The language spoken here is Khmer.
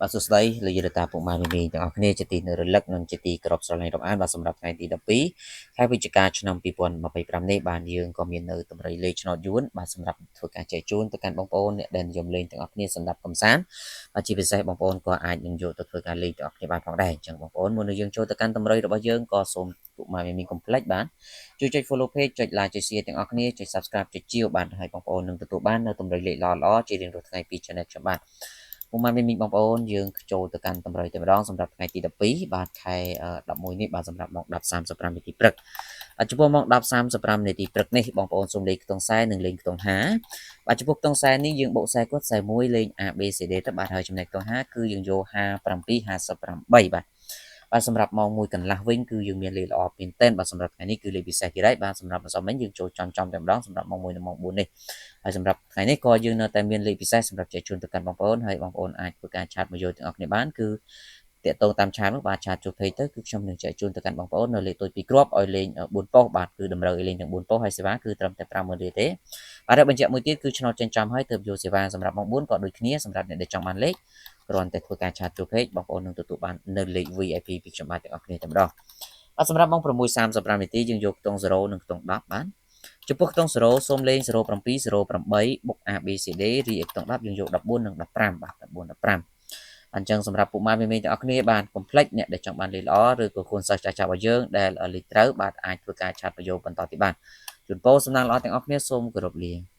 បាទសួស្តីលោកយាយតាពុកម៉ែមីមីទាំងអស់គ្នាជាទីនៅរលឹកនិងជាទីគោរពស្រឡាញ់រាប់អានបាទសម្រាប់ថ្ងៃទី12ខែវិច្ឆិកាឆ្នាំ2025នេះបាទយើងក៏មាននៅតម្រៃលេខឆ្នោតយួនបាទសម្រាប់ធ្វើការចែកជូនទៅកាន់បងប្អូនអ្នកដែលនិយមលេងទាំងអស់គ្នាសម្រាប់កំសាន្តបាទជាពិសេសបងប្អូនក៏អាចនឹងយកទៅធ្វើការលេងទាំងអស់គ្នាបានផងដែរអញ្ចឹងបងប្អូនមុននឹងយើងចូលទៅកាន់តម្រុយរបស់យើងក៏សូមពុកម៉ែមីមីកុំភ្លេចបាទជួយចុច follow page ចុច like ចុច share ទាំងអស់គ្នាចុច subscribe ចុចជាវបាទហើយបងប្អូននឹងទទួលបាននៅតម្រុយលេខល្អៗជារៀងរាល់ថ្ងៃពី channel ខ្ញុំបាទពុកម៉ែមីមីបងប្អូនយើងចូលទៅកាន់តម្រុយតែម្ដងសម្រាប់ថ្ងៃទី12បាទខែ11នេះបាទសម្រាប់ម៉ោង10:35នាទីព្រឹកចំពោះម៉ោង10:35នាទីព្រឹកនេះបងប្អូនសូមលេខខ្ទង់40និងលេខខ្ទង់50បាទចំពោះខ្ទង់40នេះយើងបូក40គាត់41លេខ A B C D ទៅបាទហើយចំណែកខ្ទង់50គឺយើងយក57 58បាទបាទសម្រាប់ម៉ោង1កន្លះវិញគឺយើងមានលេខល្អមែនទែនបាទសម្រាប់ថ្ងៃនេះគឺលេខពិសេសទៀតហើយបាទសម្រាប់ម្សិលមិញយើងចូលចំចំតែម្ដងសម្រាប់ម៉ោង1និងម៉ោង4នេះហើយសម្រាប់ថ្ងៃនេះក៏យើងនៅតែមានលេខពិសេសសម្រាប់ចែកជូនទៅកាន់បងប្អូនហើយបងប្អូនអាចធ្វើការ chat មកយកទាំងអស់គ្នាបានគឺតាក់ទងតាម chat មកបាទ chat ចូល page ទៅគឺខ្ញុំនឹងចែកជូនទៅកាន់បងប្អូននៅលេខតូចពីរគ្រាប់ឲ្យលេង4ប៉ុស្តិ៍បាទគឺតម្រូវឲ្យលេងទាំង4ប៉ុស្តិ៍ហើយសេវាគឺត្រឹមតែ50000រៀលទេបាទហើយបញ្ជាក់មួយទៀតគឺឆ្នោតចេញចំហើយទើបយកសេវាសម្រាប់ម៉ោង4ក៏ដូចគ្នាសម្រាប់អ្នកដែលចង់បានលេខគ្រាន់តែធ្វើការ chat ចូល page បងប្អូននឹងទទួលបាននៅលេខ VIP ពីខ្ញុំបាទទាំងអស់គ្នាតែម្ដងបាទសម្រាប់ម៉ោង6:35នាទីយើងយកខ្ទង់0និងខ្ទង់10បាទចំពោះខ្ទង់0សូមលេង07 08បុក A B C D រីឯខ្ទង់10យើងយក14និង15បាទ14 15អញ្ចឹងសម្រាប់ពុកម៉ែមីមីទាំងអស់គ្នាបាទកុំភ្លេចអ្នកដែលចង់បានលេខល្អឬក៏កូនសិស្សចាស់ៗរបស់យើងដែលលេខត្រូវបាទអាចធ្វើការ chat ប្រយោគបន្តទៀតបានជូនពរសំណាងល្អទាំងអស់គ្នាសូមគោរពលា។